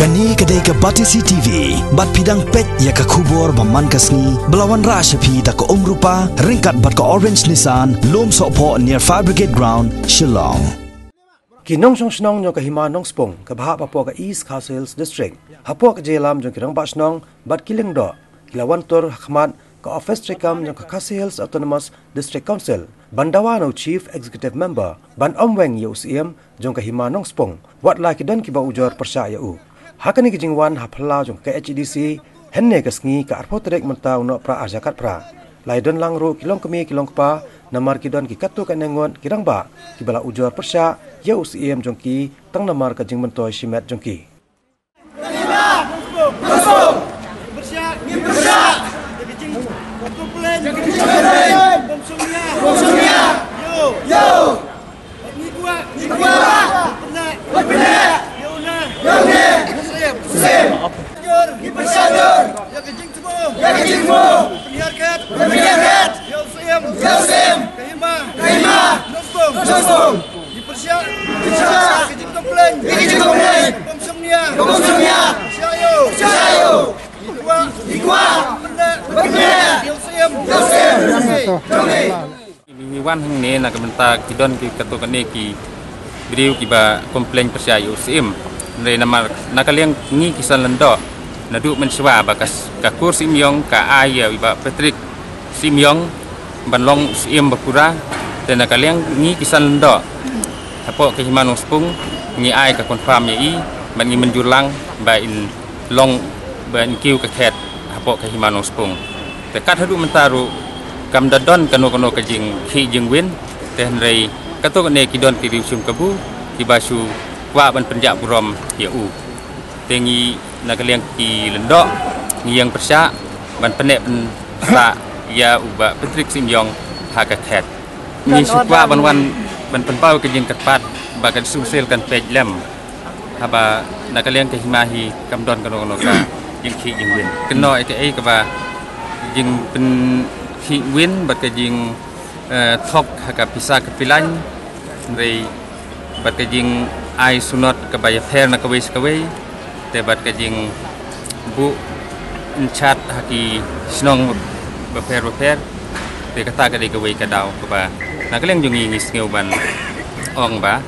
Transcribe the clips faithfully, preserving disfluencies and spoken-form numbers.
Kane ka dei ka Batesi T V, bad phi dang peit ïa ka khubor ba man ka sngi, ba la wanrah sha phi da ka Umrupa, ryngkat bad ka Orange Nissan, Lumsohphoh near Fire Brigade Ground, Shillong. Ki nongshong shnong jong ka Hima Nongspung, kaba hap hapoh ka East Khasi Hills District, hapoh ka jingïalam jong ki rangbah shnong bad ki lyngdoh, ki la wan tur ha khmat ka ophis treikam jong ka Khasi Hills Autonomous District Council, ban dawa na u Chief Executive Member ban ym weng ïa u Syiem jong ka Hima Nongspung, wat la ki don kiba ujor pyrshah ïa u. Ha kane ka jingwan ha phyllaw jong ka K H A D C, hynne ka sngi ka arphew tarik mynta u Nohprah arhajar khatphra, la ïadon lang ruh ki longkmie ki longkpa, namar ki don ki katto katne ngut ki rangbah kiba la ujor pyrshah ïa u Syiem jong ki, tang namar ka jingmyntoi shimet jong ki. Ngi pyrshah. Pyrshah. Ka jingkomplain. Ka jingkomplain. Ka bym shong nia. Ka bym shong nia. Pyrshah ïa u. Pyrshah ïa u. Ngi kwah. Ngi kwah. Pynleh. Pynleh. Ïa u Syiem. Ïa u Syiem. Ngi wan hangne na ka bynta ki don ki katto katne ki briew kiba komplain pyrshah ïa u Syiem. Hynrei namar na ka liang ngi ki san lyngdoh, naduh mynshuwa ba ka s-, ka kur Syiem Ïong ka ai ïa i Bah Patrick Syiem Ïong ban long Syiem ba pura, te na ka liang ngi ki san lyngdoh hapoh ka Hima Nongspung, ngi ai ka confirm ïa i, ban ngi mynjur lang ba in long, ban kiew ka khet hapoh ka Hima Nongspung. Te kat haduh mynta ruh kam da don kano kano ka jingkhih jingwin, te hynrei katto katne ki don ki riewshim kabu kiba shu kwah ban pynjah burom ïa u. Te ngi na ka liang ki lyngdoh, ngi ïeng pyrshah ban pynneh pynsah ïa u Bah Patrick Syiem Ïong ha ka khet. Ngi shu kwah ban wan ban pynpaw ka jingkyrpad ba ka District Council kan peit lem, haba na ka liang ka hima hi kam don kano kano ka jingkhih jingwin. Kynnoh ïa kaei kaba jingpynkhih win bad ka jing eh, thok ha ka pisa ka pilain, hynrei bad ka jingai sunot kaba ïapher na kawei sa kawei, te bad ka jingbuh nchat ha ki shnong bapher bapher, te kata ka dei kawei ka daw kaba na ka liang jong ngi ngi sngew ban ong ba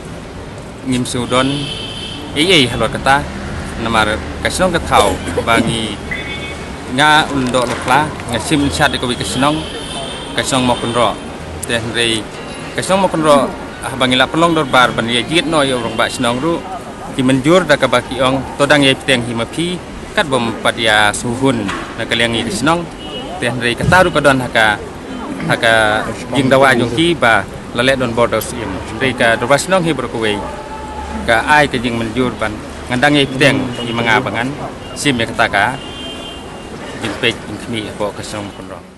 ngim shu don ei ei halor kata, namar ka shnong ka thaw ba ngi, nga u lyngdoh Lawkhla, nga shim nchat ïa kawei ka shnong, ka shnong Mawkynroh. Te hynrei ka shnong Mawkynroh, ah, ba ngi la pynlong dorbar ban ïa jied noh ïa u rangbah shnong ruh, ki mynjur da kaba ki ong to dang ïai bteng hi ma phi, kat bym pat ïa shu hun na ka liang ïa ka shnong. Te hynrei kata ruh ka don ha ka, ha ka jingdawa jong ki ba la leh donbor da u Syiem. Hynrei ka dorbar shnong hi baroh kawei ka ai ka jingmynjur ban ngan dang ïai bteng hi ma nga ba ngan shim ïa kata ka jingpeit jingkhmih hapoh ka shnong Mawkynroh.